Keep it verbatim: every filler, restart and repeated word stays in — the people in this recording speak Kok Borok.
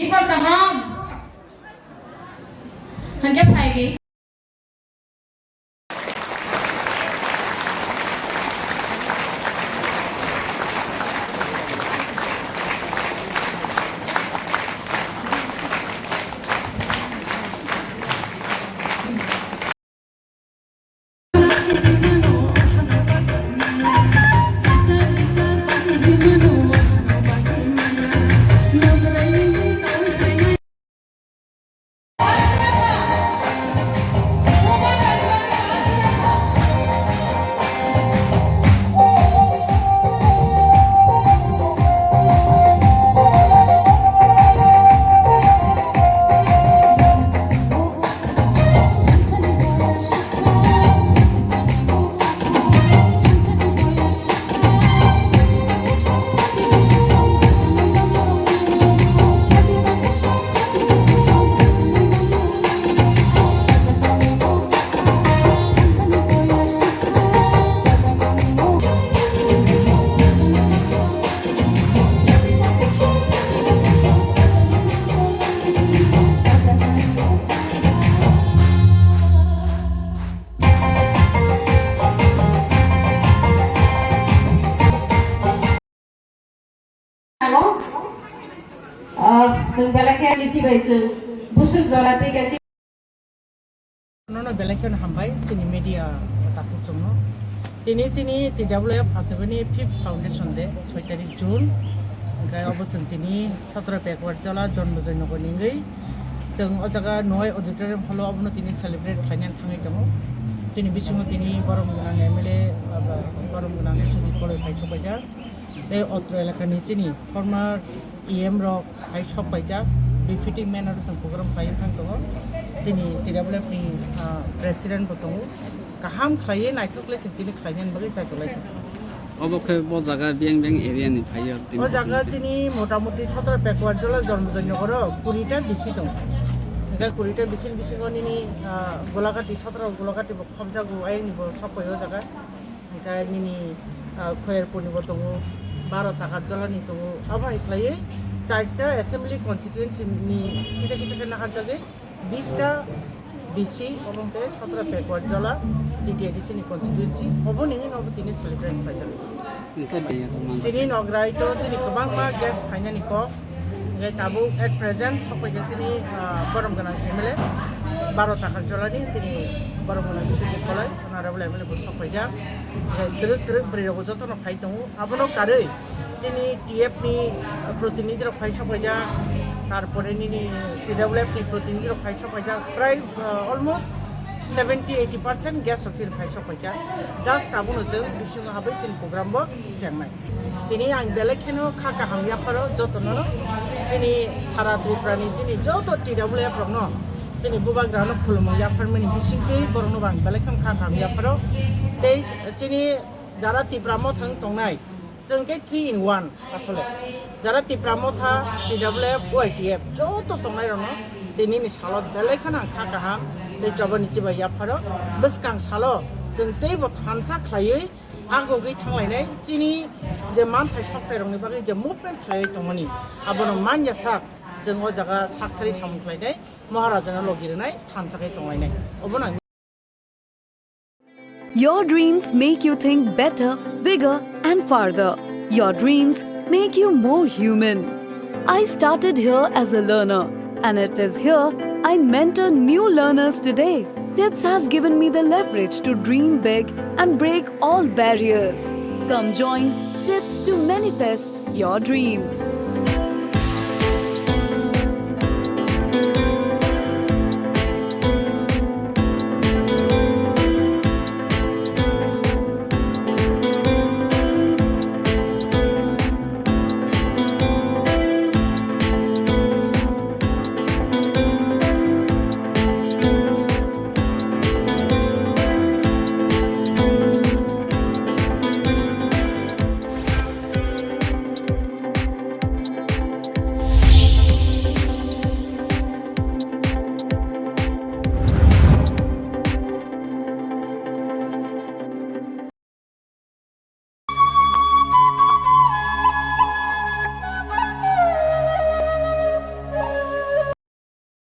Ipal kaham. Hingke phaidi. Ano, ah, chwng belai khe bisi bai chwng busuk jora tei kaisa. Nono belai kheno hambai chini media takhuk chwngno. Tini chini T W F Achebani fifth Foundation Day, soi tarik June. Hingke obo chwng tini Satro Backward Jola Jonmo Joy Nogor ni wngwi chwng o jaga Noy Auditorium Hall o obono tini celebrate khlainani thangwi tongo. Chini bisingo tini borom gwnang M L A, aba, borom gwnang Sujit Koloi phai sokpaijak. Tei otro elakani chini former E M rok hai sok paijak, befitting manner o chwng program khlai thang tongo. Chini T W F ni, ah, president bo tongo. Kaham khlaiwi naithok le chwng tini khlainani bagwi chaitolai tongo. Obo khe bo jaga biyang biyang area ni phaiyo tini. O jaga chini motamoti Satro Backward Jola Jonmo Joy Nogoro kuri ta bisi tongo. Hingke kuri ta bisi bisingo nini, ah, Golagati, Satro Golagati bo khobjago, ayang ni bo sok pai o jaga. Hingke nini, ah, Khoyerpur ni bo tongo, baro Takarjala ni tongo. Abo hai khlaiwi charta assembly constituency ni kisa kisa khe naharjagwi bista B C, obo hwnkhe Satro Backward Jola T T A D C ni constituency. Obo ni hino obo tini celebrate khlaijak. Hingke tini nograi to chini kwbangma guest phainani kok. Hingke tabuk at present sokpaikha chini, ah, borom gwnang M L A, baro Takarjala ni chini borom gwnang Biswajit Koloi. Honorable M L A bo sok paijak. Hingke twrwk twrwk bwrwi rok bo jotono phai tongo. Abono karwi chini T F ni protinidhi rok phai sok paijak. Tarpore nini T W F ni protinidhi rok phai sok paijak. Prai, uh, almost seventy eighty percent guest rok chini phai sok paijak. Just abono chwng bisingo habwi chini program bo chengnai. Tini ang belai kheno kha kaham yapharo jotono, chini sara Tripura ni chini joto T W F rokno, chini bubagrano khulumung yapharmani bisingtwi borokno bo ang belai kheno kha kaham yapharo. Tei chini jara Tipra Motha wng tongnai, chwng khe three in one asole. Jara Tipra Motha, T W F, Y T F joto tongnai rokno tini ni salo belai kheno ang kha kaham tei chobani chibai yapharo. Bwskang salo chwng teibo thansa khlaiwi agogwi thanglainai, chini je manthai sokthai rokni bagwi je movement khlaiwi tongmani, abono manya sak, chwng o jaga sakthari samung khlainai, Maharajano logi rwnai, thansa khai tonglainai. Obono ang Your dreams make you think better, bigger, and farther. Your dreams make you more human. I started here as a learner, and it is here I mentor new learners today. Tips has given me the leverage to dream big and break all barriers. Come join Tips to manifest your dreams.